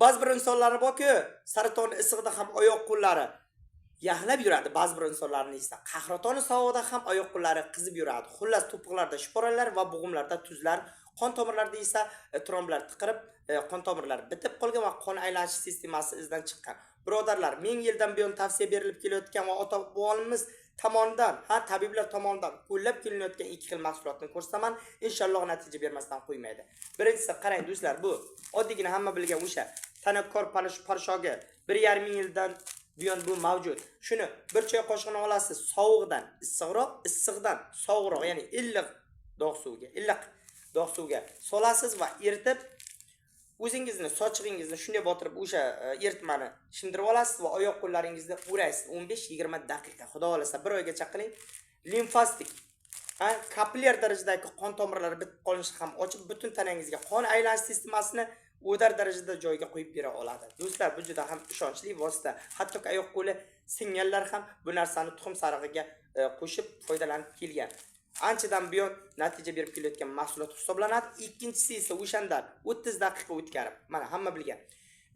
Ba'zi bir insonlar borku, saraton issig'ida ham oyoq qo'llari yaxlab yuradi. Ba'zi bir insonlarni esa qahraton sovug'ida ham oyoq qo'llari qizib yuradi. Xullas, to'piqlarda shporalar va bo'g'imlarda tuzlar, qon tomirlarida esa tromblar tiqirib, qon tomirlar bitib qolgan va qon aylanish sistemasi izdan chiqqan. Birodarlar, ming yildan buyon tavsiya berilib kelayotgan va ota bobomiz tomonidan, ha, tabiblar tomonidan qo'llab kelinayotgan ikki xil mahsulotni ko'rsataman. Inshaalloh natija bermasdan qo'ymaydi. Birinchisi, qarang do'stlar, bu oddiygina hamma bilgan o'sha tanakkor порошок i 1,5 ming yildan buyon bu mavjud. Shuni bir choy qoshig'ini olasiz, sovuqdan issiqroq, issiqdan sovuqroq, ya'ni iliq dog' suvga, iliq dog' suvga solasiz va eritib, o'zingizni sochig'ingizni shunday botirib, o'sha eritmani shimdirib olasiz va oyoq qo'llaringizni o'raysiz 15-20 daqiqa. Xudo xohlasa, bir oygacha qiling. Limfatik, ha, kapillyar darajadagi qon tomirlari bitib qolishi ham ochib, butun tanangizga qon aylanish sistemasini o'dar darajada joyiga qo'yib bera oladi. Do'stlar, bu juda ham ishonchli vosita. Hattoki oyoq qo'li singanlar ham bu narsani tuxum sarig'iga qo'shib foydalanib kelgan. Anchadan buyon natija berib kelayotgan mahsulot hisoblanadi. Ikkinchisi esa o'shandan 30 daqiqa o'tkazib, mana hamma bilgan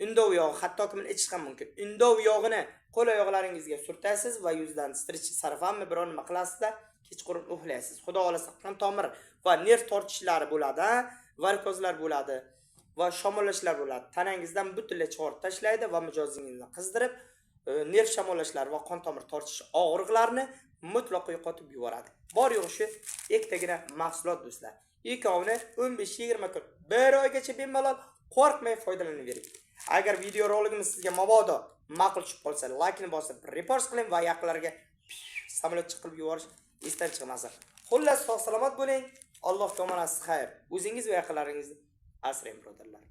indov yog'i, hattoki buni ichish ham mumkin. Indov yog'ini qo'l oyoqlaringizga surtasiz va yuzdan strich сарафан mi, biror nima qilasizda, kechqurun uxlaysiz. Xudo xohlasa, qon tomir va nerv tortishlari bo'ladi, varikozlar bo'ladi va shamollashlar bo'ladi. Tanangizdan butunlay chiqarib tashlaydi va mijozingizni qizdirib, nerv shamollashlari va qon tomir tortish og'riqlarini mutlaqo yo'qotib yuboradi. Bor yo'g'i shu ikkitagina mahsulot, do'stlar. Ikkovini 15-20 kun, bir oygacha bemalol qo'rqmay foydalanavering. Agar video roligimiz sizga mabodo ma'qul tushib qolsa, laykni bosib, repost qiling va yaqinlarga samolyot qilib yuborish esdan chiqmasin. Xullas, sog' salomat bo'ling. Allohga omonat, xayr. O'zingiz va yaqinlaringizni asrang, birodarlar.